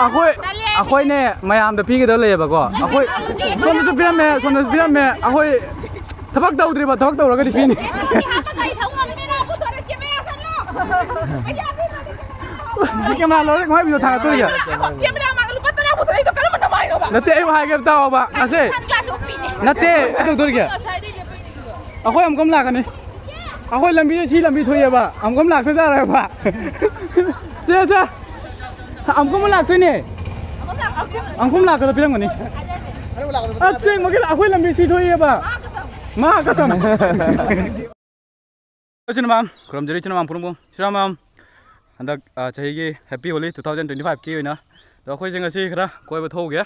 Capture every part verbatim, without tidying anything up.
ꯑꯩꯈꯣꯏ ꯑꯩꯈꯣꯏꯅꯦ, ꯃꯌꯥꯝꯗ ꯄꯤꯒꯗꯕ ꯂꯩꯌꯦꯕꯀꯣ꯫ ꯑꯩꯈꯣꯏ ꯁꯣꯝꯗꯁꯨ ꯄꯤꯔꯝꯃꯦ, ꯁꯣꯝꯗꯁꯨ ꯄꯤꯔꯝꯃꯦ꯫ ꯑꯩꯈꯣꯏ ꯊꯕꯛ ꯇꯧꯗ꯭ꯔꯤꯕ, ꯊꯕꯛ ꯇꯧꯔꯒꯗꯤ ꯄꯤꯅꯤ꯫ ꯀꯦꯃꯦꯔꯥ ꯂꯧꯔꯦ, ꯀꯃꯥꯏꯅ ꯚꯤꯗꯤꯑꯣ ꯊꯥꯒꯠꯇꯣꯔꯤꯒꯦ? ꯅꯠꯇꯦ, ꯑꯩ ꯍꯥꯏꯒꯦ ꯇꯥꯎꯕ꯫ ꯑꯁꯦ ꯅꯠꯇꯦ, ꯀꯩꯗꯧꯗꯣꯔꯤꯒꯦ? ꯑꯩꯈꯣꯏ ꯑꯃꯨꯛꯀ ꯑꯃ ꯂꯥꯛꯀꯅꯤ꯫ ꯑꯩꯈꯣꯏ ꯂꯝꯕꯤꯁꯦ ꯁꯤ ꯂꯝꯕꯤ ꯊꯣꯛꯑꯦꯕ, ꯑꯃꯨꯛꯀ ꯑꯃ ꯂꯥꯛꯇ ꯌꯥꯔꯣꯏꯕ꯫ ꯁꯦ, ꯁꯦ꯫ ꯑꯃꯨꯛꯀ ꯑꯃ ꯂꯥꯛꯇꯣꯏꯅꯦ꯫ ꯑꯃꯨꯛꯀ ꯑꯃ ꯂꯥꯛꯀꯗ ꯄꯤꯔꯝꯒꯅꯤ꯫ ꯑꯁꯦꯡꯕꯒꯤ ꯑꯩꯈꯣꯏ ꯂꯝꯕꯤ ꯁꯤ ꯊꯣꯛꯑꯦꯕ꯫ ꯃꯥ ꯀꯁꯝ꯫ ꯏꯆꯤꯟ ꯃꯌꯥꯝ ꯈꯨꯔꯨꯝꯖꯔꯤ, ꯏꯆꯤꯟ ꯃꯌꯥꯝ ꯄꯨꯝꯅꯃꯛꯄꯨ꯫ ꯏꯆꯤꯟ ꯃꯌꯥꯝ ꯍꯟꯗꯛ, ꯑ, ꯆꯍꯤꯒꯤ Happy Holi two thousand twenty five ꯀꯤ ꯑꯣꯏꯅ꯫ ꯑꯗꯣ ꯑꯩꯈꯣꯏꯁꯦ ꯉꯁꯤ ꯈꯔ ꯀꯣꯏꯕ ꯊꯣꯛꯎꯒꯦ꯫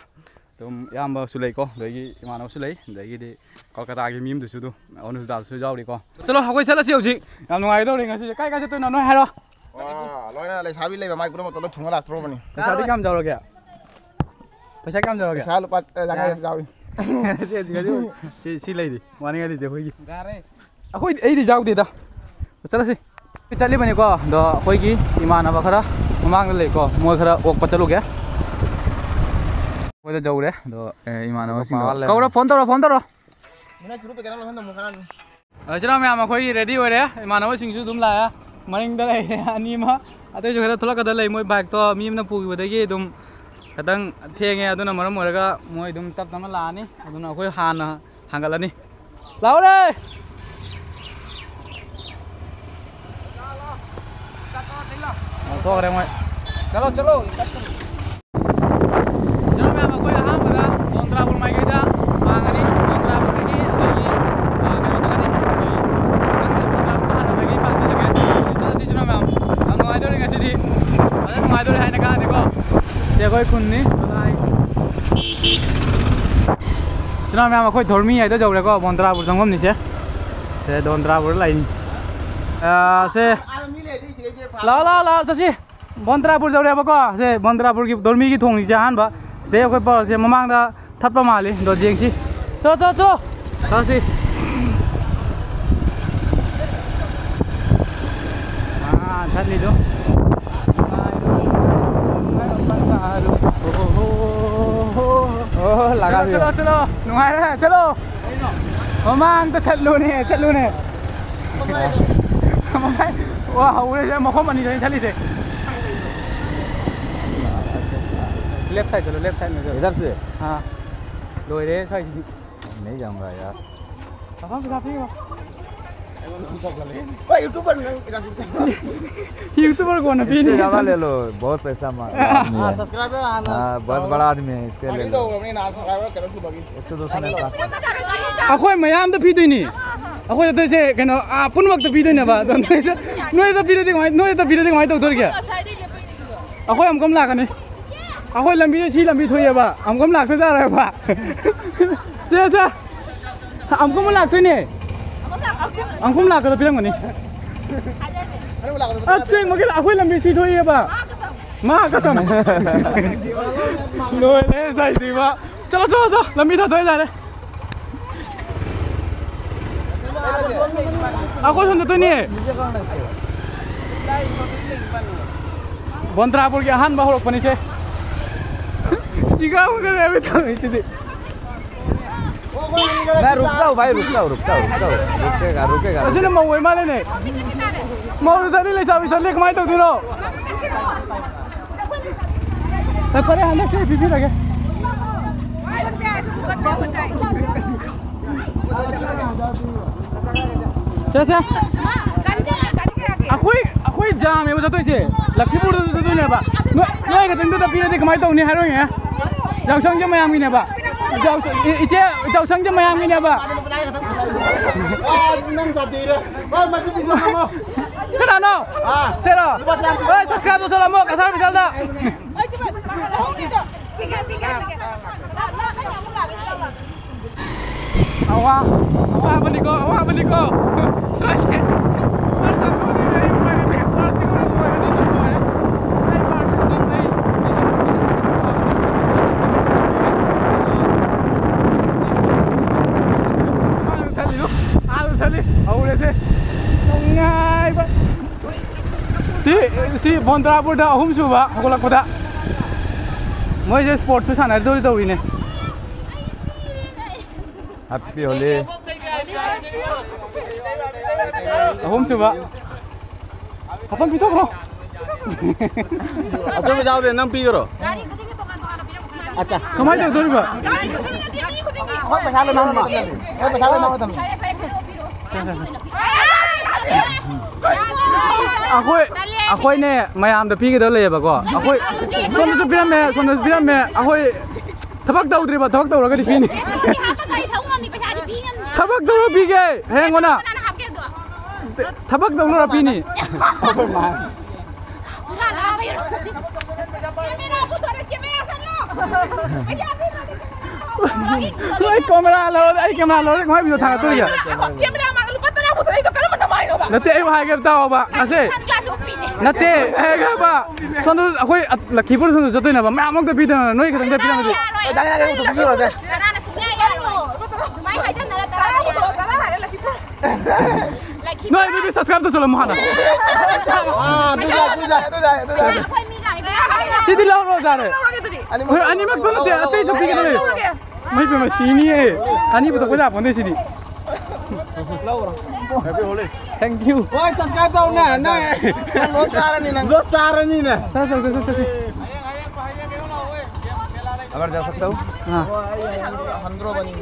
ꯑꯗꯨꯝ ꯏꯌꯥꯝꯕꯁꯨ ꯂꯩꯀꯣ, ꯑꯗꯒꯤ ꯏꯃꯥꯟꯅꯕꯁꯨ ꯂꯩ, ꯑꯗꯒꯤꯗꯤ ꯀꯣꯜꯀꯇꯥꯒꯤ ꯃꯤ ꯑꯃꯗꯨꯁꯨ ꯑꯗꯨꯝ, ꯑꯅꯨꯁꯗꯥꯁꯨ ꯌꯥꯎꯔꯤꯀꯣ꯫ ꯆꯠꯂꯣ, ꯑꯩꯈꯣꯏ ꯆꯠꯂꯁꯤ ꯍꯧꯖꯤꯛ꯫ ꯌꯥꯝ ꯅꯨꯡꯉꯥꯏꯒꯗꯧꯔꯤ ꯉꯁꯤꯁꯦ꯫ ꯀꯥꯏ ꯀꯥꯏ ꯆꯠꯇꯣꯏꯅꯣ ꯅꯣꯏ ꯍꯥꯏꯔꯣ꯫ ꯑꯥ, ꯂꯣꯏꯅ ꯂꯩꯁꯥꯕꯤ ꯂꯩꯕ ꯃꯥꯏ ꯒ꯭ꯔꯨꯞ ꯑꯃꯠꯇ ꯂꯣꯏ ꯊꯨꯡꯉ ꯂꯥꯛꯇ꯭ꯔꯣꯕꯅꯤ꯫ ꯄꯩꯁꯥꯗꯤ ꯀꯌꯥꯝ ꯌꯥꯎꯔꯒꯦ? ꯄꯩꯁꯥ ꯀꯌꯥꯝ ꯌꯥꯎꯔꯒꯦ? ꯄꯩꯁꯥ ꯂꯨꯄꯥ, ꯑ, ꯌꯥꯡꯈꯩ ꯌꯥꯡꯈꯩ ꯌꯥꯎꯏ꯫ ꯁꯤ, ꯁꯤ, ꯁꯤ ꯂꯩꯔꯤ, ꯋꯥꯅꯤꯡꯉꯥꯏ ꯂꯩꯇꯦ ꯑꯩꯈꯣꯏꯒꯤ꯫ ꯑꯩꯈꯣꯏ, ꯑꯩꯗꯤ ꯌꯥꯎꯗꯦꯗ꯫ ꯆꯠꯂꯁꯤ꯫ ꯆꯠꯂꯤꯕꯅꯤꯀꯣ, ꯑꯗꯣ ꯑꯩꯈꯣꯏꯒꯤ ꯏꯃꯥꯟꯅꯕ ꯈꯔ ꯃꯃꯥꯡꯗ ꯂꯩꯀꯣ, ꯃꯣꯏ ꯈꯔ ꯑꯣꯛꯄ ꯆꯠꯂꯨꯒꯦ꯫ ꯑꯩꯈꯣꯏꯗ ꯌꯧꯔꯦ, ꯑꯗꯣ, ꯑꯦ, ꯏꯃꯥꯟꯅꯕꯁꯤꯡꯗꯣ ꯃꯄꯥꯟ ꯂꯩꯔꯦ꯫ ꯀꯧꯔꯣ, ꯐꯣꯟ ꯇꯧꯔꯣ, ꯐꯣꯟ ꯇꯧꯔꯣ꯫ ꯑ, ꯏꯆꯤꯟ ꯏꯅꯥꯎ ꯃꯌꯥꯝ, ꯑꯩꯈꯣꯏ ꯔꯦꯗꯤ ꯑꯣꯏꯔꯦ꯫ ꯏꯃꯥꯟꯅꯕꯁꯤꯡꯁꯨ ꯑꯗꯨꯝ ꯂꯥꯛꯑꯦ꯫ ꯃꯅꯤꯡꯗ ꯂꯩꯔꯦ ꯑꯅꯤ ꯑꯃ꯫ ꯑꯇꯩꯁꯨ ꯈꯔ ꯊꯣꯛꯂꯛꯀꯗ ꯂꯩ꯫ ꯃꯣꯏ ꯕꯥꯏꯛꯇꯣ ꯃꯤ ꯑꯃꯅ ꯄꯨꯈꯤꯕꯗꯒꯤ ꯑꯗꯨꯝ ꯈꯤꯇꯪ ꯊꯦꯡꯉꯦ꯫ ꯑꯗꯨꯅ ꯃꯔꯝ ꯑꯣꯏꯔꯒ ꯃꯣꯏ ꯑꯗꯨꯝ ꯇꯞ ꯇꯞꯅ ꯂꯥꯛꯑꯅꯤ꯫ ꯑꯗꯨꯅ ꯑꯩꯈꯣꯏ ꯍꯥꯟꯅ ꯍꯥꯡꯒꯠꯂꯅꯤ꯫ ꯂꯥꯛꯑꯣꯔꯦ! ꯊꯣꯛꯈ꯭ꯔꯦ ꯃꯣꯏ꯫ ꯆꯠꯂꯣ, ꯆꯠꯂꯣ꯫ ꯏꯆꯤꯟ ꯏꯅꯥꯎ ꯃꯌꯥꯝ, ꯑꯩꯈꯣꯏ ꯑꯍꯥꯟꯕꯗ ꯕꯣꯟꯗ꯭ꯔꯥꯄꯨꯔ ꯃꯥꯏꯀꯩꯗ ꯍꯥꯡꯉꯅꯤ꯫ ꯕꯣꯟꯗ꯭ꯔꯥꯄꯨꯔꯗꯒꯤ ꯑꯩꯈꯣꯏꯒꯤ, ꯑ, ꯀꯩꯅꯣ ꯆꯠꯀꯅꯤ꯫ ꯑꯩꯈꯣꯏ ꯈꯪꯗ꯭ꯔꯦ, ꯕꯣꯟꯗ꯭ꯔꯥꯄꯨꯔꯗ ꯍꯥꯟꯅ ꯃꯥꯏꯀꯩ ꯄꯥꯡꯖꯤꯜꯂꯒꯦ꯫ ꯆꯠꯂꯁꯤ ꯏꯆꯤꯟ ꯏꯅꯥꯎ ꯃꯌꯥꯝ꯫ ꯌꯥꯝ ꯅꯨꯡꯉꯥꯏꯗꯧꯔꯤ ꯉꯁꯤꯗꯤ꯫ ꯐꯖꯅ ꯅꯨꯡꯉꯥꯏꯗꯧꯔꯤ ꯍꯥꯏꯅ ꯀꯥꯟꯗꯤꯀꯣ꯫ ꯁꯤ ꯑꯩꯈꯣꯏ ꯈꯨꯟꯅꯤ꯫ ꯏꯆꯤꯟ ꯏꯅꯥꯎ ꯃꯌꯥꯝ, ꯑꯩꯈꯣꯏ ꯙꯣꯔꯃꯤ ꯍꯥꯏꯗꯣ ꯌꯧꯔꯦꯀꯣ, ꯕꯣꯟꯗ꯭ꯔꯥꯄꯨꯔ ꯆꯪꯐꯝꯅꯤꯁꯦ꯫ ꯁꯦ ꯕꯣꯟꯗ꯭ꯔꯥꯄꯨꯔ ꯂꯥꯛꯏꯅꯤ꯫ ꯑ, ꯁꯦ꯫ ꯂꯥꯛꯑꯣ, ꯂꯥꯛꯑꯣ, ꯂꯥꯛꯑꯣ, ꯆꯠꯁꯤ꯫ ꯕꯣꯟꯗ꯭ꯔꯥꯄꯨꯔ ꯌꯧꯔꯦꯕꯀꯣ꯫ ꯁꯦ ꯕꯣꯟꯗ꯭ꯔꯥꯄꯨꯔꯒꯤ ꯙꯣꯔꯃꯤꯒꯤ ꯊꯣꯡꯅꯤꯁꯦ ꯑꯍꯥꯟꯕ꯫ ꯁꯤꯗꯩ ꯑꯩꯈꯣꯏ ꯄ-, ꯁꯦ ꯃꯃꯥꯡꯗ ꯊꯠꯄ ꯃꯥꯜꯂꯤ꯫ ꯑꯗꯣ ꯌꯦꯡꯁꯤ꯫ ꯆꯣ, ꯆꯣ, ꯆꯣ꯫ ꯆꯠꯁꯤ꯫ ꯑꯥ, ꯊꯠꯂꯤꯗꯣ꯫ ꯑꯣ, ꯂꯥꯛꯑꯒꯦ꯫ ꯆꯠꯂꯣ, ꯆꯠꯂꯣ, ꯆꯠꯂꯣ꯫ ꯅꯨꯡꯉꯥꯏꯔꯦ, ꯆꯠꯂꯣ꯫ ꯃꯃꯥꯡꯗ ꯆꯠꯂꯨꯅꯦ, ꯆꯠꯂꯨꯅꯦ꯫ ꯃꯃꯥꯏ꯫ ꯋꯥ, ꯍꯧꯔꯦ, ꯃꯐꯝ ꯑꯅꯤꯗꯅꯤ ꯊꯠꯂꯤꯁꯦ꯫ Left side ꯆꯠꯂꯣ, left side ꯅ ꯆꯠꯂꯣ꯫ इधर से? ꯑꯥ꯫ ꯂꯣꯏꯔꯦ ꯁ꯭ꯋꯥꯏꯁꯤꯗꯤ꯫ नहीं जाऊंगा यार। ꯄꯥꯄꯥ, ꯄꯩꯁꯥ ꯄꯤꯔꯣ꯫ ꯍꯣꯏ, YouTuber ꯅꯪ ꯄꯩꯁꯥ ꯄꯤꯔꯣ꯫ YouTuber ꯀꯣꯟꯅ ꯄꯤꯅꯤ꯫ इससे ज़्यादा ले लो, बहुत पैसा मांग रहा है। हाँ, subscriber हाँ, बहुत बड़ा आदमी है, इसके लिए लो। एक सौ दो सौ नहीं पा। ꯑꯩꯈꯣꯏ ꯃꯌꯥꯝꯗ ꯄꯤꯗꯣꯏꯅꯤ꯫ ꯑꯩꯈꯣꯏ ꯑꯗꯨꯏꯁꯦ ꯀꯩꯅꯣ, ꯑꯥ, ꯄꯨꯝꯅꯃꯛꯇ ꯄꯤꯗꯣꯏꯅꯦꯕ꯫ ꯑꯗꯣ ꯅꯣꯏꯗ, ꯅꯣꯏꯗ ꯄꯤꯔꯗꯤ ꯀꯃꯥꯏ, ꯅꯣꯏꯗ ꯄꯤꯔꯗꯤ ꯀꯃꯥꯏꯅ ꯇꯧꯗꯣꯔꯤꯒꯦ? ꯑꯩꯈꯣꯏ ꯑꯃꯨꯛꯀ ꯑꯃ ꯂꯥꯛꯀꯅꯤ꯫ ꯑꯩꯈꯣꯏ ꯂꯝꯕꯤꯗ ꯁꯤ ꯂꯝꯕꯤ ꯊꯣꯛꯑꯦꯕ, ꯑꯃꯨꯛꯀ ꯑꯃ ꯂꯥꯛꯇ ꯌꯥꯔꯣꯏꯕ꯫ ꯁꯦ, ꯁꯦ꯫ ꯑꯃꯨꯛꯀ ꯑꯃ ꯂꯥꯛꯇꯣꯏꯅꯦ꯫ ꯑꯃꯨꯛꯀ ꯑꯃ ꯂꯥꯛꯄꯗ ꯄꯤꯔꯝꯒꯅꯤ꯫ ꯑꯁꯦꯡꯕꯒꯤ ꯑꯩꯈꯣꯏ ꯂꯝꯕꯤ ꯁꯤ ꯊꯣꯛꯑꯦꯕ꯫ ꯃꯥ ꯀꯁꯝ꯫ ꯂꯣꯏꯔꯦ ꯁ꯭ꯋꯥꯏꯗꯤꯕ꯫ ꯆꯠꯂꯣ, ꯆꯠꯂꯣ, ꯆꯠꯂꯣ꯫ ꯂꯝꯕꯤ ꯊꯥꯗꯣꯛꯑꯦ ꯌꯥꯔꯦ꯫ ꯑꯩꯈꯣꯏ ꯁꯣꯝ ꯆꯠꯇꯣꯏꯅꯦ꯫ ꯕꯣꯟꯇ꯭ꯔꯥꯄꯨꯔꯒꯤ ꯑꯍꯥꯟꯕ ꯍꯧꯔꯛꯄꯅꯤꯁꯦ꯫ ꯁꯤꯒꯥꯎꯒ ꯂꯩꯔꯝꯃꯦ ꯇꯧꯔꯤꯁꯤꯗꯤ꯫ मैं रुक जाओ भाई, रुक जाओ, रुक जाओ, रुक जाओ, रुकेगा, रुकेगा, ꯑꯁꯤꯅ ꯃꯧ ꯑꯣꯏ ꯃꯥꯜꯂꯦꯅꯦ꯫ ꯃꯧꯗꯨ ꯆꯠꯂꯤ, ꯂꯩꯁꯥꯕꯤ ꯆꯠꯂꯤ, ꯀꯃꯥꯏꯅ ꯇꯧꯗꯣꯏꯅꯣ? ꯐꯔꯦ, ꯐꯔꯦ, ꯍꯟꯗꯛꯁꯦ ꯑꯩ ꯄꯤꯕꯤꯔꯒꯦ꯫ ꯁꯦ, ꯁꯦ꯫ ꯑꯩꯈꯣꯏ, ꯑꯩꯈꯣꯏ ꯖꯥꯝꯅꯦꯕ ꯆꯠꯇꯣꯏꯁꯦ꯫ ꯂꯛꯈꯤꯄꯨꯔꯗꯁꯨ ꯆꯠꯇꯣꯏꯅꯦꯕ꯫ ꯅꯣꯏ, ꯅꯣꯏ ꯈꯛꯇꯪꯗꯨꯗ ꯄꯤꯔꯗꯤ ꯀꯃꯥꯏꯅ ꯇꯧꯅꯤ ꯍꯥꯏꯔꯣꯏꯅꯦ? ꯌꯥꯎꯁꯪꯁꯦ ꯃꯌꯥꯝꯒꯤꯅꯦꯕ꯫ ꯌꯥꯎꯁꯪ-, ꯏ-, ꯏꯆꯦ, ꯌꯥꯎꯁꯪꯁꯦ ꯃꯌꯥꯝꯒꯤꯅꯦꯕ꯫ ꯅꯪ ꯆꯥꯗꯦꯔ꯫ ꯀꯅꯥꯅꯣ? ꯁꯦꯔꯣ? ꯍꯣꯏ, subscribe ꯇꯧꯁꯜꯂꯝꯃꯣ, ꯀꯁꯥꯔ ꯕꯤꯁꯥꯜꯗ꯫ ꯑꯋꯥ-, ꯑꯋꯥꯕꯅꯤꯀꯣ, ꯑꯋꯥꯕꯅꯤꯀꯣ꯫ ꯁ꯭ꯋꯥꯏꯁꯦ꯫ ꯄꯥꯔꯁ ꯑꯃ ꯂꯩꯔꯦ, ꯎꯄꯥꯏ ꯂꯩꯇꯦ꯫ ꯄꯥꯔꯁꯁꯤ ꯍꯣꯔꯦꯟ ꯂꯣꯏꯔꯗꯤ ꯑꯗꯨꯝ ꯂꯣꯏꯔꯦ꯫ ꯑꯩ ꯄꯥꯔꯁꯁꯤ ꯑꯗꯨꯝ ꯑꯩ ꯊꯜꯂꯤꯅꯣ? ꯑꯥꯗ ꯊꯜꯂꯤ꯫ ꯍꯧꯔꯦꯁꯦ꯫ ꯅꯨꯡꯉꯥꯏꯕ꯫ ꯁꯤ ꯕꯣꯟꯗ꯭ꯔꯥꯄꯨꯔꯗ ꯑꯍꯨꯝꯁꯨꯕ ꯍꯧꯒꯠꯂꯛꯄꯗ ꯃꯣꯏꯁꯦ ꯁ꯭ꯄꯣꯔꯠꯁꯨ ꯁꯥꯟꯅꯗꯣꯏ ꯇꯧꯔꯤꯅꯦ꯫ Happy Holi. ꯑꯍꯨꯝꯁꯨꯕ꯫ ꯈꯇꯪ ꯄꯤꯊꯣꯛꯈ꯭ꯔꯣ꯫ ꯑꯆꯣꯏꯕ ꯌꯥꯎꯗꯦ, ꯅꯪ ꯄꯤꯈ꯭ꯔꯣ꯫ ꯑꯠꯆꯥ꯫ ꯀꯃꯥꯏꯅ ꯇꯧꯗꯣꯔꯤꯕ? ꯑꯩꯈꯣꯏ ꯄꯩꯁꯥ ꯂꯣꯏ ꯃꯥꯡꯍꯟꯕ ꯃꯇꯝ ꯌꯧꯔꯦ꯫ ꯑꯩꯈꯣꯏ ꯄꯩꯁꯥ ꯂꯣꯏ ꯃꯥꯡꯍꯟꯕ ꯃꯇꯝ ꯌꯧꯔꯦ꯫ ꯑꯩꯈꯣꯏ, ꯑꯩꯈꯣꯏꯅꯦ ꯃꯌꯥꯝꯗ ꯄꯤꯒꯗꯕ ꯂꯩꯌꯦꯕꯀꯣ꯫ ꯑꯩꯈꯣꯏ ꯁꯣꯝꯗꯁꯨ ꯄꯤꯔꯝꯃꯦ, ꯁꯣꯝꯗꯁꯨ ꯄꯤꯔꯝꯃꯦ꯫ ꯑꯩꯈꯣꯏ ꯊꯕꯛ ꯇꯧꯗ꯭ꯔꯤꯕ, ꯊꯕꯛ ꯇꯧꯔꯒꯗꯤ ꯄꯤꯅꯤ꯫ ꯊꯕꯛ ꯇꯧꯔ ꯄꯤꯒꯦ꯫ ꯍꯌꯦꯡ ꯑꯣꯏꯅ ꯊꯕꯛ ꯇꯧꯅꯔ ꯄꯤꯅꯤ꯫ ꯑꯩ ꯀꯦꯃꯦꯔꯥ ꯂꯧꯔꯗꯤ, ꯑꯩ ꯀꯦꯃꯦꯔꯥ ꯂꯧꯔꯗꯤ ꯀꯃꯥꯏꯅ ꯚꯤꯗꯤꯑꯣ ꯊꯥꯒꯠꯇꯣꯔꯤꯒꯦ? ꯀꯦꯃꯦꯔꯥ ꯃꯥꯡ ꯂꯨꯄꯥ ꯇꯔꯥ ꯄꯨꯊꯣꯔꯛꯏꯗꯣ ꯀꯔꯝꯕ ꯅꯃꯥꯏꯅꯣꯕ? ꯅꯠꯇꯦ, ꯑꯩ ꯋꯥ ꯍꯥꯏꯒꯦ ꯇꯥꯎꯕ꯫ ꯑꯁꯦ꯫ ꯅꯠꯇꯦ, ꯑꯩ ꯍꯥꯏꯒꯦ ꯍꯥꯏꯕ꯫ ꯁꯣꯝꯗ ꯑꯩꯈꯣꯏ ꯂꯛꯈꯤꯄꯨꯔ ꯁꯣꯝꯗ ꯆꯠꯇꯣꯏꯅꯦꯕ꯫ ꯃꯌꯥꯝ ꯑꯝꯇ ꯄꯤꯗꯅ ꯅꯣꯏ ꯈꯛꯇꯪꯗ ꯄꯤꯔꯝꯃꯗꯤ꯫ ꯀꯅꯥꯅ ꯁꯨꯡꯌꯥ ꯌꯥꯔꯣꯏ? ꯑꯗꯨꯃꯥꯏꯅ ꯍꯥꯏꯖꯟꯅꯔ ꯇꯔꯥ ꯂꯩꯌꯦ꯫ ꯅꯣꯏ ꯑꯗꯨꯗꯤ subscribe ꯇꯧꯁꯜꯂꯝꯃꯣ ꯍꯥꯟꯅ꯫ ꯑꯥ, ꯑꯗꯨ ꯌꯥꯏ, ꯑꯗꯨ ꯌꯥꯏ, ꯑꯗꯨ ꯌꯥꯏ, ꯑꯗꯨ ꯌꯥꯏ꯫ ꯑꯩꯈꯣꯏ ꯃꯤ ꯂꯥꯛꯏꯕ ꯌꯥꯔꯣꯏ꯫ ꯁꯤꯗꯤ ꯂꯧꯔꯣ ꯌꯥꯔꯦ꯫ ꯂꯧꯔꯒꯦ ꯑꯗꯨꯗꯤ꯫ ꯑꯅꯤꯃꯛ ꯍꯣꯏ, ꯑꯅꯤꯃꯛꯇꯣ ꯅꯠꯇꯦ, ꯑꯇꯩꯁꯨ ꯄꯤꯒꯗꯧꯔꯦ꯫ ꯂꯧꯔꯒꯦ꯫ ꯃꯩ ꯄꯦꯝꯃ ꯁꯤꯅꯤꯌꯦ꯫ ꯑꯅꯤ ꯄꯨꯊꯣꯛꯄ ꯌꯥꯄꯣꯟꯇꯦ ꯁꯤꯗꯤ꯫ ꯂꯧꯔꯣ꯫ Thank you꯫ ꯍꯣꯏ, subscribe ꯇꯧꯅꯦ꯫ ꯅꯪ, ꯅꯪ loss ꯆꯥꯔꯅꯤ ꯅꯪ꯫ Loss ꯆꯥꯔꯅꯤꯅꯦ꯫ ꯆꯠꯁꯤ, ꯆꯠꯁꯤ, ꯆꯠꯁꯤ꯫ ꯑꯃꯔ ꯖꯥ ꯁꯛꯇꯧ? ꯑꯥ꯫ ꯍꯣꯏ, ꯑꯩ ꯍꯟꯗ꯭ꯔꯣꯕꯅꯤ꯫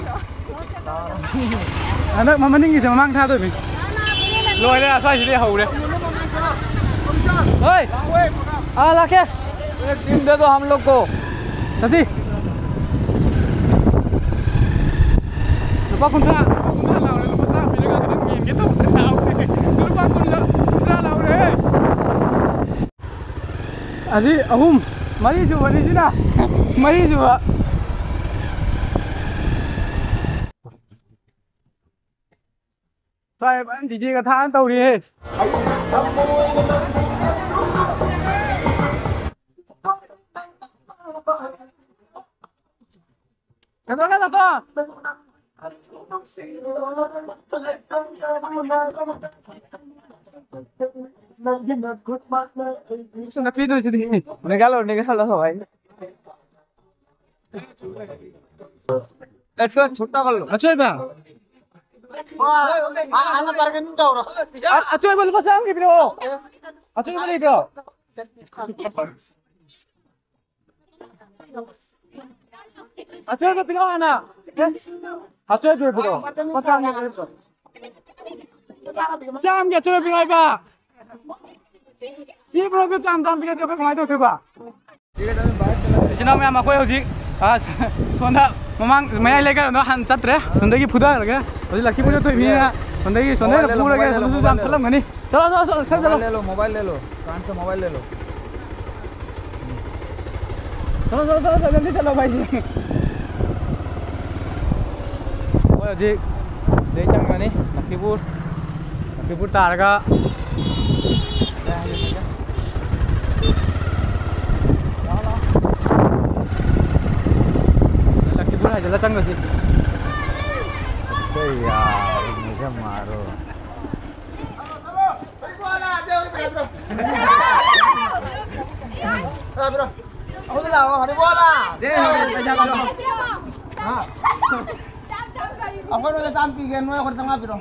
ꯍꯟꯗꯛ ꯃ-, ꯃꯅꯤꯡꯒꯤꯁꯦ ꯃꯃꯥꯡ ꯊꯥꯗꯣꯏꯅꯤ꯫ ꯂꯣꯏꯔꯦ, ꯑꯁ꯭ꯋꯥꯏꯁꯤꯗꯤ ꯍꯧꯔꯦ꯫ ꯍꯣꯏ꯫ ꯑꯥ, ꯂꯥꯛꯀꯦ꯫ एक टीम दे दो हम लोग को। ꯆꯠꯁꯤ꯫ ꯂꯨꯄꯥ ꯀꯨꯟꯊ꯭ꯔꯥ, ꯂꯨꯄꯥ ꯀꯨꯟꯊ꯭ꯔꯥ ꯂꯥꯎꯔꯦ, ꯂꯨꯄꯥ ꯇꯔꯥ ꯄꯤꯔꯒ ꯈꯤꯇꯪ ꯃꯦꯟꯒꯦ ꯇꯧꯕꯗ ꯁꯥꯍꯧꯗꯦ꯫ ꯂꯨꯄꯥ ꯀꯨꯟ ꯂ-, ꯀꯨꯟꯊ꯭ꯔꯥ ꯂꯥꯎꯔꯦ꯫ ꯑꯁꯤ ꯑꯍꯨꯝ, ꯃꯔꯤꯁꯨꯕꯅꯤ ꯁꯤꯅ꯫ ꯃꯔꯤꯁꯨꯕ꯫ ꯁ꯭ꯋꯥꯏ ꯐꯖꯅ ꯗꯤ ꯖꯦꯒ ꯊꯥꯅ ꯇꯧꯔꯤꯍꯦ꯫ ꯅꯥꯄꯤꯗꯨꯁꯤꯗꯤ꯫ ꯅꯤꯡꯒꯥꯂꯣ, ꯅꯤꯡꯒꯥꯂꯣ, ꯚꯥꯏ꯫ ꯑꯦ, ꯁꯣ, ꯁꯣꯇꯥ ꯀꯔ ꯂꯣ꯫ ꯑꯆꯣꯏꯕ꯫ ꯑ-, ꯑꯆꯣꯏꯕ ꯂꯨꯄꯥ ꯆꯥꯝꯃꯒꯤ ꯄꯤꯔꯛꯑꯣ꯫ ꯑꯆꯣꯏꯕ ꯂꯩꯕ꯭ꯔꯣ? ꯑꯆꯣꯏꯕ ꯄꯤꯔꯛꯑꯣ ꯍꯥꯟꯅ꯫ ꯑꯆꯣꯏꯕ ꯄꯤꯔꯛꯑꯣ꯫ ꯂꯨꯄꯥ ꯆꯥꯝꯃꯒꯤ ꯑꯆꯣꯏꯕ ꯄꯤꯔꯛꯑꯣ ꯍꯥꯏꯕ꯫ ꯄꯤꯕ꯭ꯔꯣ? ꯆꯥꯝ ꯆꯥꯝ ꯄꯤꯔꯛꯑꯗꯤ ꯑꯩꯈꯣꯏ ꯀꯃꯥꯏꯅ ꯇꯧꯗꯣꯏꯕ? ꯏꯆꯤꯟ ꯏꯅꯥꯎ ꯃꯌꯥꯝ, ꯑꯩꯈꯣꯏ ꯍꯧꯖꯤꯛ, ꯑ, ꯁꯣꯝꯗ ꯃꯃꯥꯡ ꯃꯌꯥꯏ ꯂꯩꯀꯥꯏꯔꯣꯝꯗ ꯍꯥꯟꯅ ꯆꯠꯇ꯭ꯔꯦ꯫ ꯁꯣꯝꯗꯒꯤ ꯐꯨꯊꯔꯒ ꯍꯧꯖꯤꯛ ꯂꯛꯈꯤꯄꯨꯔ ꯆꯠꯇꯣꯏ ꯃꯤꯅ ꯁꯣꯝꯗꯒꯤ, ꯁꯣꯝꯗꯒꯤ ꯃꯣꯕꯥꯏꯜ ꯂꯩꯔꯣ, ꯐꯨꯔꯒ ꯃꯣꯕꯥꯏꯜ ꯁꯣꯝꯗꯁꯨ ꯂꯩꯔꯣ, ꯌꯥꯝ ꯃꯣꯕꯥꯏꯜ ꯊꯠꯂꯝꯒꯅꯤ꯫ ꯂꯩꯔꯣ꯫ ꯆꯠꯂꯣ, ꯆꯠꯂꯣ, ꯆꯠꯂꯣ, ꯈꯔ ꯆꯠꯂꯣ꯫ ꯃꯣꯕꯥꯏꯜ ꯂꯩꯔꯣ, ꯃꯣꯕꯥꯏꯜ ꯂꯩꯔꯣ꯫ ꯀꯥꯟꯁꯦ ꯃꯣꯕꯥꯏꯜ ꯂꯩꯔꯣ꯫ ꯆꯠꯂꯣ, ꯆꯠꯂꯣ, ꯆꯠꯂꯣ, ꯆꯠꯂꯣ, ꯆꯠꯂꯣ, ꯚꯥꯏꯁꯤ꯫ ꯃꯣꯏ ꯍꯧꯖꯤꯛ ꯁꯤꯗꯩ ꯆꯪꯈ꯭ꯔꯅꯤ, ꯂꯛꯈꯤꯄꯨꯔ, ꯂꯛꯈꯤꯄꯨꯔ ꯇꯥꯔꯒ꯫ ꯂꯛꯈꯤꯄꯨꯔ ꯍꯥꯏꯖꯤꯜꯂ ꯆꯪꯈ꯭ꯔꯁꯤ꯫ ꯑꯩꯈꯣꯏ ꯌꯥꯔꯤꯉꯩꯗ ꯃꯥꯔꯣ꯫ ꯑꯩꯈꯣꯏ ꯂꯣꯏꯅ ꯆꯥꯝ ꯄꯤꯒꯦ, ꯅꯣꯏ ꯑꯩꯈꯣꯏ ꯆꯥꯝꯃꯉꯥ ꯄꯤꯔꯣ꯫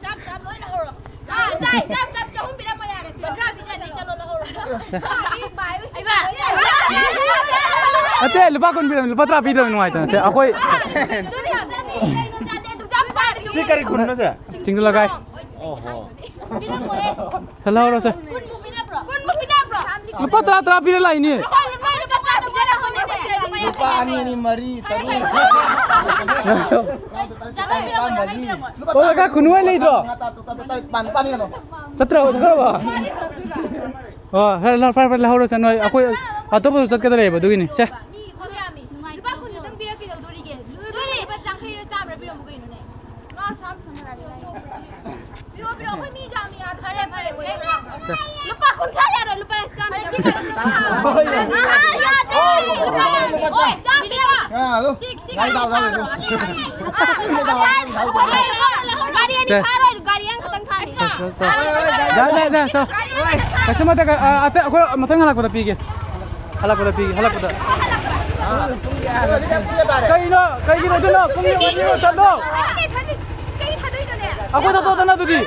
ꯆꯥꯝ ꯆꯥꯝ ꯂꯣꯏꯅ ꯍꯧꯔꯣ꯫ ꯑꯥ, ꯆꯥꯝ ꯆꯥꯝ ꯆꯍꯨꯝ ꯄꯤꯔꯝꯃꯣ ꯌꯥꯔꯦ꯫ ꯀꯨꯟꯊ꯭ꯔꯥ ꯄꯤꯖꯅꯤ, ꯆꯠꯂꯣ ꯂꯧꯍꯧꯔꯣ꯫ ꯑꯇꯩ ꯂꯨꯄꯥ ꯀꯨꯟ ꯄꯤꯔꯝꯃꯤ, ꯂꯨꯄꯥ ꯇꯔꯥ ꯄꯤꯗꯕ ꯅꯨꯡꯉꯥꯏꯇꯅ꯫ ꯁꯦ, ꯑꯩꯈꯣꯏ ꯁꯤ ꯀꯔꯤ ꯈꯨꯟꯅꯣ, ꯁꯦ? ꯆꯤꯡꯗ ꯂꯒꯥꯏ꯫ ꯁꯦ, ꯂꯧꯍꯧꯔꯣ, ꯁꯦ꯫ ꯂꯨꯄꯥ ꯇꯔꯥ, ꯇꯔꯥ ꯄꯤꯔ ꯂꯥꯛꯏꯅꯦ꯫ ꯂꯨꯄꯥ ꯑꯅꯤ, ꯑꯅꯤ, ꯃꯔꯤ, ꯇꯔꯨꯛ꯫ ꯂꯨꯄꯥ ꯃꯔꯤ꯫ ꯂꯨꯄꯥ ꯇꯔꯥ ꯈꯨꯟ ꯍꯣꯏ ꯂꯩꯇ꯭ꯔꯣ? ꯇꯔꯥ, ꯇꯔꯥ, ꯇꯔꯥ, ꯇꯔꯥ, ꯄꯥꯟ, ꯄꯥꯟ ꯀꯩꯅꯣ꯫ ꯆꯠꯇ꯭ꯔꯕꯣ? ꯆꯠꯇ꯭ꯔꯕꯣ? ꯑꯣ, ꯐꯔꯦ, ꯐꯔꯦ, ꯐꯔꯦ, ꯂꯧꯍꯧꯔꯣ, ꯁꯦ, ꯅꯣꯏ ꯑꯩꯈꯣꯏ ꯑꯇꯣꯞꯄꯁꯨ ꯆꯠꯀꯗ ꯂꯩꯌꯦꯕ, ꯑꯗꯨꯒꯤꯅꯤ꯫ ꯁꯦ꯫ ꯂꯨꯄꯥ ꯀꯨꯟ ꯈꯛꯇꯪ ꯄꯤꯔꯛꯀꯦ ꯇꯧꯗꯣꯔꯤꯒꯦ꯫ ꯂꯨꯄꯥ ꯌꯥꯡꯈꯩꯔ ꯆꯥꯝꯃꯔ ꯄꯤꯔꯝꯃꯨ ꯀꯩꯅꯣꯅꯦ꯫ ꯉꯥ ꯁꯥ ꯁꯨꯝ ꯈꯔ ꯂꯩ꯫ ꯄꯤꯔꯛꯑꯣ, ꯄꯤꯔꯛꯑꯣ, ꯑꯩꯈꯣꯏ ꯃꯤ ꯌꯥꯝꯃꯤ, ꯌꯥꯝꯃꯤ꯫ ꯐꯔꯦ, ꯐꯔꯦ, ꯁꯦ꯫ ꯂꯨꯄꯥ ꯀꯨꯟꯊ꯭ꯔꯥ ꯌꯥꯔꯣꯏ, ꯂꯨꯄꯥ ꯆꯥꯝꯃ꯫ ꯐꯔꯦ, ꯁꯤ ꯈꯔ, ꯁꯤ ꯈꯔ꯫ ꯍꯣꯏ, ꯌꯥꯔꯦ꯫ ꯑꯥ, ꯌꯥꯗꯦ꯫ ꯍꯣꯏ, ꯆꯥꯝꯃ ꯄꯤꯔꯛꯑꯣ꯫ ꯑꯥ, ꯑꯗꯨ ꯁꯤ, ꯁꯤ ꯒꯥꯔꯤ ꯊꯥꯎ ꯊꯥꯎ ꯂꯩꯕ꯭ꯔꯣ? ꯒꯥꯔꯤ ꯑꯅꯤ ꯊꯥꯔꯣꯏ, ꯒꯥꯔꯤ ꯑꯃꯈꯛꯇꯪ ꯊꯥꯅꯤ꯫ ꯌꯥꯔꯦ, ꯌꯥꯔꯦ, ꯌꯥꯔꯦ, ꯆꯠꯂꯣ꯫ ꯀꯩꯁꯨ ꯅꯠꯇꯦ, ꯑ, ꯑꯇꯩ ꯑꯩꯈꯣꯏ ꯃꯊꯪ ꯍꯜꯂꯛꯄꯗ ꯄꯤꯒꯦ꯫ ꯍꯜꯂꯛꯄꯗ ꯄꯤꯒꯦ, ꯍꯜꯂꯛꯄꯗ꯫ ꯄꯨꯡ ꯀꯌꯥ ꯇꯥꯔꯦ? ꯀꯩꯅꯣ? ꯀꯩꯒꯤꯅꯣ ꯑꯗꯨꯅ? ꯄꯨꯡ ꯑꯅꯤꯔꯣ ꯆꯠꯂꯣ꯫ ꯀꯩ ꯊꯥꯗꯣꯏꯅꯣꯅꯦ? ꯑꯩꯈꯣꯏ ꯊꯥꯗꯣꯛꯑꯗꯅ ꯑꯗꯨꯗꯤ꯫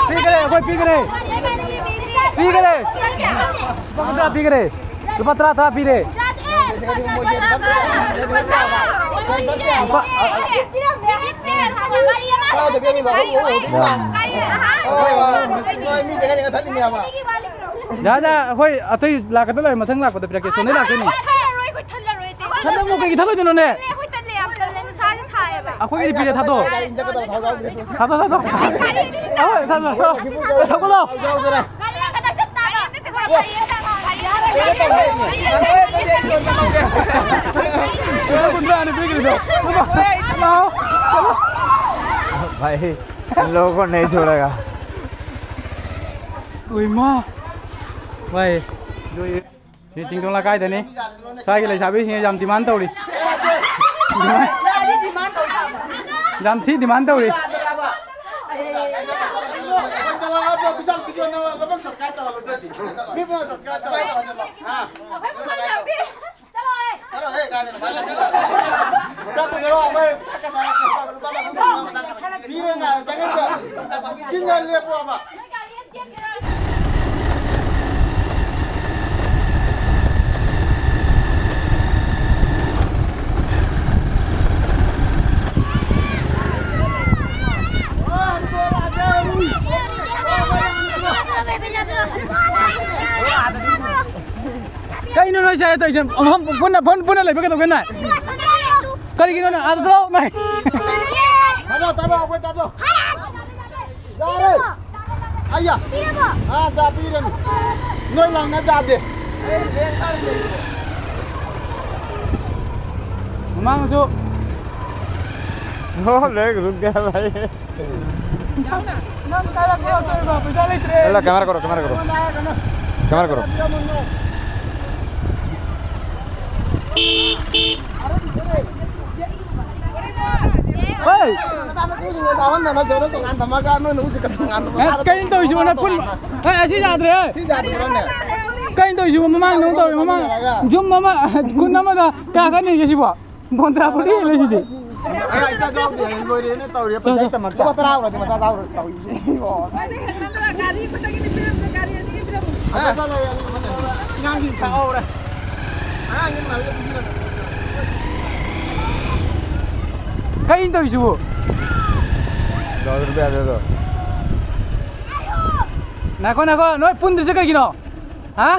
ꯄꯤꯈꯔꯦ, ꯑꯩꯈꯣꯏ ꯄꯤꯈꯔꯦ꯫ ꯄꯤꯈꯔꯦ꯫ ꯂꯨꯄꯥ ꯀꯨꯟꯊ꯭ꯔꯥ ꯄꯤꯈꯔꯦ꯫ ꯂꯨꯄꯥ ꯇꯔꯥ, ꯇꯔꯥ ꯄꯤꯔꯦ꯫ ꯂꯨꯄꯥ, ꯑ, ꯑ, ꯌꯥ, ꯌꯥ, ꯑꯩꯈꯣꯏ ꯑꯇꯩ ꯂꯥꯛꯀꯗ ꯂꯩꯔꯦ, ꯃꯊꯪ ꯂꯥꯛꯄꯗ ꯄꯤꯔꯛꯀꯦ, ꯁꯣꯝꯗꯩ ꯂꯥꯛꯇꯣꯏꯅꯤ꯫ ꯊꯜꯂꯔꯣꯏ, ꯑꯩꯈꯣꯏ ꯊꯜꯂꯔꯣꯏ, ꯏꯆꯦ꯫ ꯊꯜꯂꯝꯃꯣ, ꯀꯩꯒꯤ ꯊꯜꯂꯣꯏꯗꯣꯏꯅꯣꯅꯦ? ꯑꯩꯈꯣꯏ ꯇꯜꯂꯦ, ꯌꯥꯝ ꯇꯜꯂꯦ, ꯅꯨꯡꯁꯥꯁꯦ ꯁꯥꯏꯌꯦꯕ꯫ ꯑꯩꯈꯣꯏꯒꯤꯗꯤ ꯄꯤꯔꯦ, ꯊꯥꯗꯣꯛꯑꯣ꯫ ꯊꯥꯗꯣꯛꯑꯣ, ꯊꯥꯗꯣꯛꯑꯣ꯫ ꯊꯥꯗꯣꯛꯑꯣ, ꯊꯥꯗꯣꯛꯑꯣ꯫ ꯊꯥꯗꯣꯛꯑꯣ꯫ ꯒꯥꯔꯤ ꯑꯃꯈꯛꯇꯪ ꯆꯠꯇꯥꯕ꯫ ꯂꯨꯄꯥ ꯀꯨꯟꯊ꯭ꯔꯥꯅꯤ ꯄꯤꯈ꯭ꯔꯤꯗꯣ꯫ ꯂꯥꯛꯑꯣ꯫ भाई, इन लोगों को नहीं छोड़ेगा। ꯎꯏꯃꯥ꯫ ꯚꯥꯏ, ꯁꯤ ꯆꯤꯡꯊꯣꯡ ꯂꯩꯀꯥꯏꯗꯅꯤ꯫ ꯁ꯭ꯋꯥꯏꯒꯤ ꯂꯩꯁꯥꯕꯤꯁꯤꯡꯅ ꯌꯥꯝ demand ꯇꯧꯔꯤ꯫ ꯌꯥꯝ ꯊꯤ demand ꯇꯧꯔꯤ꯫ ꯀꯩꯅꯣ ꯅꯣꯏ ꯁ꯭ꯋꯥꯏꯗ ꯇꯧꯔꯤꯁꯦ? ꯑꯃꯨꯛ ꯄꯨꯟꯅ, ꯄꯨꯟ-, ꯄꯨꯟꯅ ꯂꯩꯕ ꯀꯩꯗꯧꯒꯦ ꯅꯣꯏ? ꯀꯔꯤꯒꯤꯅꯣ ꯅꯪ ꯑꯥꯗ ꯆꯠꯂꯣ, ꯃꯥꯏ꯫ ꯇꯥꯗꯣ, ꯇꯥꯗꯣ, ꯑꯩꯈꯣꯏ ꯇꯥꯗꯣ꯫ ꯌꯥꯔꯦ꯫ ꯑꯌꯥ꯫ ꯑꯥ, ꯇꯥꯕꯤꯔꯅꯤ꯫ ꯅꯣꯏ ꯂꯥꯡꯅ ꯇꯥꯗꯦ꯫ ꯃꯃꯥꯡꯁꯨ꯫ ꯍꯣ, ꯂꯩ, ꯔꯨꯛ ꯒꯌꯥ ꯚꯥꯏ꯫ ꯅꯪ ꯀꯥꯏꯗ ꯊꯣꯛꯂꯛꯇꯣꯏꯕ? ꯄꯩꯁꯥ ꯂꯩꯇ꯭ꯔꯦ꯫ ꯑꯂ, camera ꯀꯧꯔꯣ, camera ꯀꯧꯔꯣ꯫ Camera ꯀꯧꯔꯣ꯫ ꯍꯣꯏ! ꯅꯆꯥꯅꯨꯄꯤꯁꯤꯡꯗꯣ ꯆꯥꯎꯍꯟꯗꯅ ꯖꯦꯜꯗ ꯇꯣꯉꯥꯟ ꯊꯝꯃꯒ ꯅꯣꯏꯅ ꯍꯧꯖꯤꯛꯀ ꯇꯣꯉꯥꯟ ꯊꯝꯃꯒ ꯑꯦ, ꯀꯩꯅꯣ ꯇꯧꯔꯤꯁꯤꯕꯣ? ꯅꯄꯨꯟ-, ꯑꯦ, ꯑꯁꯤ ꯌꯥꯗ꯭ꯔꯦ꯫ ꯁꯤ ꯌꯥꯗ꯭ꯔꯕꯅꯦ? ꯀꯩꯅꯣ ꯇꯧꯔꯤꯁꯤꯕꯣ? ꯃꯃꯥꯡꯗ ꯑꯃꯨꯛ ꯇꯧꯔꯤ, ꯃꯃꯥꯡ ꯌꯨꯝ ꯑꯃ, ꯈꯨꯟ ꯑꯃꯗ ꯀꯌꯥ ꯈꯛ ꯅꯦꯒꯦ ꯁꯤꯕꯣ? ꯕꯣꯟꯗ꯭ꯔꯥ ꯐꯨꯔꯤ ꯂꯩꯁꯤꯗꯤ꯫ ꯑꯩ ꯏꯆꯥ ꯌꯥꯎꯗꯦ, ꯑꯩ ꯂꯣꯏꯔꯦꯅ ꯇꯧꯔꯤ꯫ ꯆꯣ, ꯆꯣ꯫ ꯄꯩꯁꯥ ꯇꯝꯍꯟꯒꯦ꯫ ꯂꯨꯄꯥ ꯇꯔꯥ ꯍꯧꯔꯗꯤ ꯃꯆꯥ ꯆꯥꯎꯔ ꯇꯧꯔꯤꯁꯦ꯫ ꯒꯥꯔꯤ ꯑꯃꯗꯒꯤꯗꯤ ꯄꯤꯔꯝꯗꯦ, ꯒꯥꯔꯤ ꯑꯅꯤꯒꯤ ꯄꯤꯔꯝꯃꯨ꯫ ꯑꯉꯥꯡꯁꯤꯡ ꯊꯥꯍꯧꯔꯦ꯫ ꯑꯉꯥꯡꯁꯤꯡ ꯂꯥꯛꯑꯒ ꯄꯤꯕꯤꯔꯝꯃꯦ꯫ ꯀꯩꯅꯣ ꯇꯧꯔꯤꯁꯤꯕꯨ? ꯉꯥꯏꯈꯣ, ꯉꯥꯏꯈꯣ, ꯅꯣꯏ ꯄꯨꯟꯗ꯭ꯔꯤꯁꯦ ꯀꯩꯒꯤꯅꯣ? ꯍꯥ?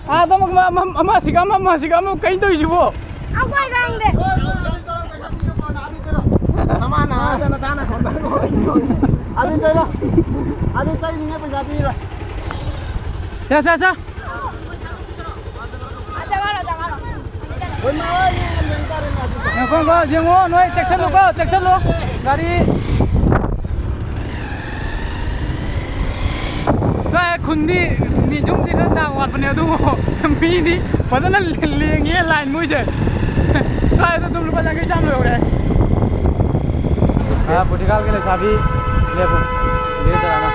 ꯑꯥꯗ ꯑꯃꯨꯛ ꯑꯃ, ꯑꯃ, ꯑꯃ ꯑꯁꯤꯒ ꯑꯃ, ꯑꯃ ꯑꯁꯤꯒ ꯑꯃ, ꯀꯩꯅꯣ ꯇꯧꯔꯤꯁꯤꯕꯣ? ꯑꯩꯈꯣꯏ ꯈꯪꯗꯦ꯫ ꯅꯃꯥꯅ ꯑꯥꯗ ꯅꯆꯥꯅ ꯁꯣꯝꯗ ꯑꯗꯨ ꯇꯧꯔꯣ꯫ ꯑꯗꯨ ꯆꯩꯅꯤꯅꯦ ꯄꯩꯁꯥ ꯄꯤꯔꯣꯏ꯫ ꯁꯦ, ꯁꯦ, ꯁꯦ꯫ ꯉꯥꯏꯈꯣ, ꯉꯥꯏꯈꯣ, ꯌꯦꯡꯉꯣ, ꯅꯣꯏ ꯆꯦꯛꯁꯤꯜꯂꯨꯀꯣ, ꯆꯦꯛꯁꯤꯜꯂꯨ꯫ ꯒꯥꯔꯤ ꯁ꯭ꯋꯥꯏ ꯈꯨꯟꯗꯤ ꯃꯤ ꯌꯨꯝꯗꯤ ꯈꯔ ꯇꯥꯕ ꯋꯥꯠꯄꯅꯦ, ꯑꯗꯨꯕꯨ ꯃꯤꯗꯤ ꯐꯖꯅ ꯂꯦꯡꯉꯦ ꯂꯥꯏꯟ ꯃꯣꯏꯁꯦ꯫ ꯁ꯭ꯋꯥꯏꯗ ꯑꯗꯨꯝ ꯂꯨꯄꯥ ꯌꯥꯡꯈꯩ ꯆꯥꯝꯃ ꯂꯣꯏꯍꯧꯔꯦ꯫ ꯑ, ꯄꯣꯔꯇꯨꯒꯥꯜꯒꯤ ꯂꯩꯁꯥꯕꯤ ꯂꯦꯞꯄꯨ꯫ ꯗꯦ ꯇꯔꯥꯅ꯫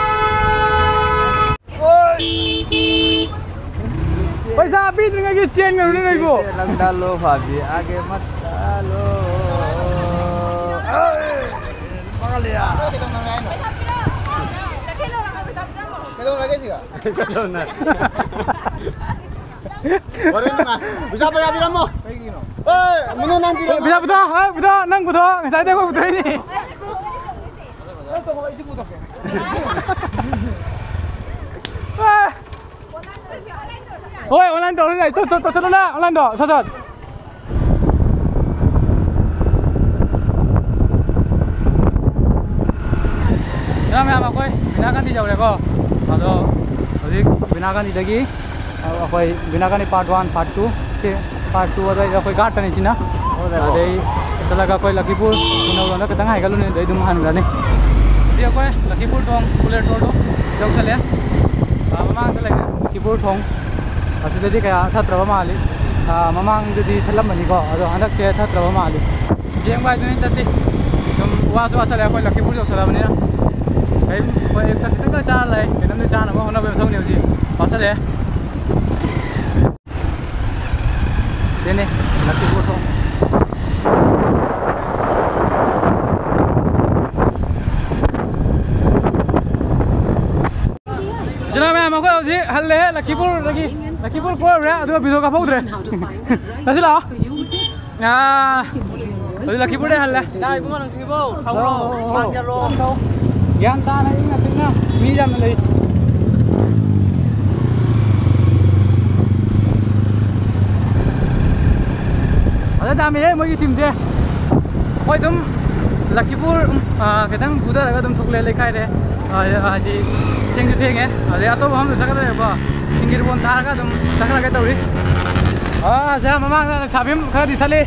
ꯄꯩꯁꯥ ꯄꯤꯗ꯭ꯔꯤꯉꯩꯒꯤ ꯆꯦꯟꯒ꯭ꯔꯕꯅꯤ ꯅꯣꯏꯕꯨ꯫ ꯂꯪꯗꯥꯂꯣ ꯐꯥꯕꯤ, ꯑꯥꯒꯦ ꯃꯠ ꯆꯥꯂꯣ꯫ ꯀꯩꯗꯧꯅꯔꯒꯦ ꯁꯤꯒ? ꯀꯩꯗꯧꯅ? ꯋꯥꯔꯤ ꯅꯨꯡꯉꯥꯏ꯫ ꯄꯩꯁꯥ ꯄꯩꯁꯥ ꯄꯤꯔꯝꯃꯣ꯫ ꯀꯩꯒꯤꯅꯣ? ꯑꯦ, ꯃꯤꯅꯨ ꯅꯪ ꯄꯤꯔꯝꯃꯣ꯫ ꯄꯩꯁꯥ ꯄꯨꯊꯣꯛꯑꯣ, ꯍꯣꯏ, ꯄꯨꯊꯣꯛꯑꯣ, ꯅꯪ ꯄꯨꯊꯣꯛꯑꯣ, ꯉꯁꯥꯏꯗꯩ ꯑꯩꯈꯣꯏ ꯄꯨꯊꯣꯛꯏꯅꯤ꯫ ꯅꯪ ꯇꯧꯕ ꯑꯩꯁꯨ ꯄꯨꯊꯣꯛꯀꯦ꯫ ꯑꯦ꯫ ꯍꯣꯏ, online ꯇꯧꯔꯁꯤ ꯌꯥꯏ꯫ ꯇꯧ-, ꯇꯧ-, ꯇꯧꯁꯜꯂꯨ ꯅꯪ, online ꯗꯣ, ꯁꯠ ꯁꯠ꯫ ꯃꯌꯥꯝ, ꯃꯌꯥꯝ, ꯑꯩꯈꯣꯏ ꯕꯤꯅꯥ ꯒꯥꯟꯙꯤ ꯌꯧꯔꯦꯀꯣ꯫ ꯑꯗꯣ ꯍꯧꯖꯤꯛ ꯕꯤꯅꯥ ꯒꯥꯟꯙꯤꯗꯒꯤ ꯑꯩꯈꯣꯏ ꯕꯤꯅꯥ Gandhi part one, part two, ꯁꯤ part two ꯑꯗꯩꯗ ꯑꯩꯈꯣꯏ ꯒꯥꯔꯠꯇꯅꯤ ꯁꯤꯅ꯫ ꯑꯗꯩ ꯆꯠꯂꯒ ꯑꯩꯈꯣꯏ ꯂꯛꯈꯤꯄꯨꯔ ꯈꯨꯅꯧꯔꯣꯝꯗ ꯈꯤꯇꯪ ꯍꯥꯏꯒꯠꯂꯨꯅꯤ, ꯑꯗꯩ ꯑꯗꯨꯝ ꯍꯟꯈ꯭ꯔꯅꯤ꯫ ꯍꯧꯖꯤꯛ ꯑꯩꯈꯣꯏ ꯂꯛꯈꯤꯄꯨꯔ ꯊꯣꯡ, ꯀꯨꯂꯦꯔ ꯊꯣꯡꯗꯣ ꯌꯧꯁꯜꯂꯦ꯫ ꯑꯥ, ꯃꯃꯥꯡꯗ ꯂꯩꯔꯦ ꯂꯛꯈꯤꯄꯨꯔ ꯊꯣꯡ꯫ ꯑꯁꯤꯗꯗꯤ ꯀꯌꯥ ꯊꯠꯇ꯭ꯔꯕ ꯃꯥꯜꯂꯤ꯫ ꯑꯥ, ꯃꯃꯥꯡꯗꯗꯤ ꯊꯠꯂꯝꯕꯅꯤꯀꯣ, ꯑꯗꯣ ꯍꯟꯗꯛꯁꯦ ꯊꯠꯇ꯭ꯔꯕ ꯃꯥꯜꯂꯤ꯫ ꯌꯦꯡꯕ ꯍꯥꯏꯗꯨꯅꯤ, ꯆꯠꯁꯤ꯫ ꯋꯥꯁꯨ ꯋꯥꯁꯜꯂꯦ, ꯑꯩꯈꯣꯏ ꯂꯛꯈꯤꯄꯨꯔ ꯌꯧꯁꯜꯂꯛꯑꯕꯅꯤꯅ꯫ ꯀꯔꯤꯝ ꯑꯩꯈꯣꯏ ꯑꯌꯨꯛꯇ ꯈꯤꯇꯪ ꯆꯥꯔ ꯂꯩ, ꯀꯩꯅꯣꯝꯗꯤ ꯆꯥꯅꯕ ꯍꯣꯠꯅꯕꯒꯤ ꯃꯊꯧꯅꯤ ꯍꯧꯖꯤꯛ꯫ ꯋꯥꯁꯜꯂꯦ꯫ ꯁꯤꯅꯤ ꯂꯛꯈꯤꯄꯨꯔ ꯊꯣꯡ꯫ ꯏꯆꯤꯟ ꯏꯅꯥꯎ ꯃꯌꯥꯝ, ꯑꯩꯈꯣꯏ ꯍꯧꯖꯤꯛ ꯍꯜꯂꯦ ꯂꯛꯈꯤꯄꯨꯔꯗꯒꯤ꯫ ꯂꯛꯈꯤꯄꯨꯔ ꯀꯣꯏꯔꯨꯔꯦ, ꯑꯗꯨꯒ ꯚꯤꯗꯤꯑꯣ ꯀꯥꯞꯍꯧꯗ꯭ꯔꯦ꯫ ꯆꯠꯁꯤ ꯂꯥꯛꯑꯣ꯫ ꯑꯥ, ꯍꯧꯖꯤꯛ ꯂꯛꯈꯤꯄꯨꯔꯗꯩ ꯍꯜꯂꯦ꯫ ꯏꯅꯥꯎ ꯏꯕꯨꯡꯉꯣ, ꯅꯪ ꯊꯤꯕꯧ ꯊꯧꯔꯣ, ꯑꯣ, ꯑꯣ, ꯑꯣ꯫ ꯃꯥꯡ ꯆꯠꯂꯣ꯫ ꯒ꯭ꯌꯥꯟ ꯇꯥꯅ ꯏꯪꯅ ꯆꯤꯛꯅ ꯃꯤ ꯌꯥꯝꯅ ꯂꯩ꯫ ꯐꯖꯅ ꯆꯥꯝꯃꯤꯍꯦ ꯃꯣꯏꯒꯤ ꯇꯤꯝꯁꯦ꯫ ꯑꯩꯈꯣꯏ ꯑꯗꯨꯝ ꯂꯛꯈꯤꯄꯨꯔ, ꯎꯝ, ꯑꯥ, ꯈꯤꯇꯪ ꯄꯨꯊꯔꯒ ꯑꯗꯨꯝ ꯊꯣꯛꯂꯦ, ꯂꯩꯈꯥꯏꯔꯦ꯫ ꯑꯥ, ꯍꯥꯏꯗꯤ ꯊꯦꯡꯁꯨ ꯊꯦꯡꯉꯦ, ꯑꯗꯩ ꯑꯇꯣꯞꯄ ꯃꯐꯝꯗ ꯆꯠꯀꯗꯧꯔꯦꯀꯣ꯫ ꯁꯤꯡꯒꯤꯔꯕꯣꯟ ꯊꯥꯔꯒ ꯑꯗꯨꯝ ꯆꯠꯈ꯭ꯔꯒꯦ ꯇꯧꯔꯤ꯫ ꯑꯥ, ꯁꯦ ꯃꯃꯥꯡꯗ ꯂꯩꯁꯥꯕꯤ ꯑꯃ ꯈꯔꯗꯤ ꯊꯠꯂꯤ꯫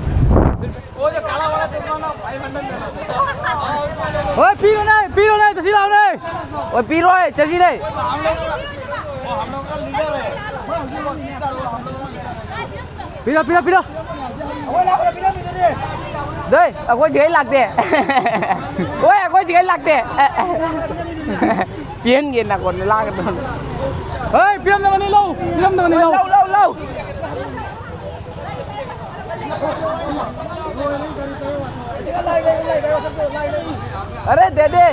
ꯍꯣꯏ, ꯄꯤꯔꯣꯅꯦ, ꯄꯤꯔꯣꯅꯦ, ꯆꯠꯁꯤ ꯂꯥꯛꯑꯣꯅꯦ꯫ ꯍꯣꯏ, ꯄꯤꯔꯣꯏ, ꯆꯠꯁꯤꯅꯦ꯫ ꯄꯤꯔꯣ, ꯄꯤꯔꯣ, ꯄꯤꯔꯣ꯫ ꯗꯣꯏ, ꯑꯩꯈꯣꯏ ꯁꯤꯒꯩ ꯂꯥꯛꯇꯦ꯫ ꯍꯣꯏ, ꯑꯩꯈꯣꯏ ꯁꯤꯒꯩ ꯂꯥꯛꯇꯦ꯫ ꯄꯤꯍꯟꯒꯦ ꯅꯥꯀꯣꯟꯗ ꯂꯥꯡꯒꯗꯧꯅꯤ꯫ ꯍꯣꯏ, ꯄꯤꯔꯝꯗꯕꯅꯤ ꯂꯧ, ꯄꯤꯔꯝꯗꯕꯅꯤ ꯂꯧ꯫ ꯂꯧ, ꯂꯧ, ꯂꯧ꯫ ꯑꯔꯦ, ꯗꯦ, ꯗꯦ꯫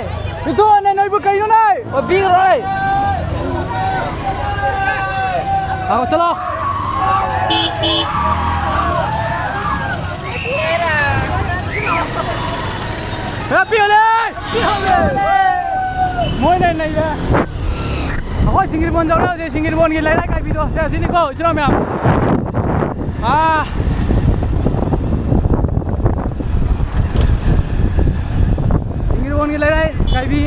ꯄꯤꯊꯣꯛꯑꯣꯅꯦ, ꯅꯣꯏꯕꯨ ꯀꯩꯅꯣꯅꯦ? ꯑꯣ, ꯄꯤꯈ꯭ꯔꯣꯅꯦ꯫ ꯑꯥꯎ, ꯆꯠꯂꯣ꯫ ꯄꯤꯌꯣꯅꯦ! ꯃꯣꯏꯅ ꯅꯩꯔꯦ꯫ ꯑꯩꯈꯣꯏ ꯁꯤꯡꯒꯤꯔꯕꯣꯟ ꯌꯧꯔꯦ ꯍꯧꯖꯤꯛ, ꯁꯤꯡꯒꯤꯔꯕꯣꯟꯒꯤ ꯂꯩꯔꯥꯏ ꯀꯥꯏꯕꯤꯗꯣ꯫ ꯁꯦ, ꯑꯁꯤꯅꯤꯀꯣ, ꯏꯆꯤꯟ ꯏꯅꯥꯎ ꯃꯌꯥꯝ꯫ ꯑꯥ꯫ ꯁꯤꯡꯒꯤꯔꯕꯣꯟꯒꯤ ꯂꯩꯔꯥꯏ ꯀꯥꯏꯕꯤ꯫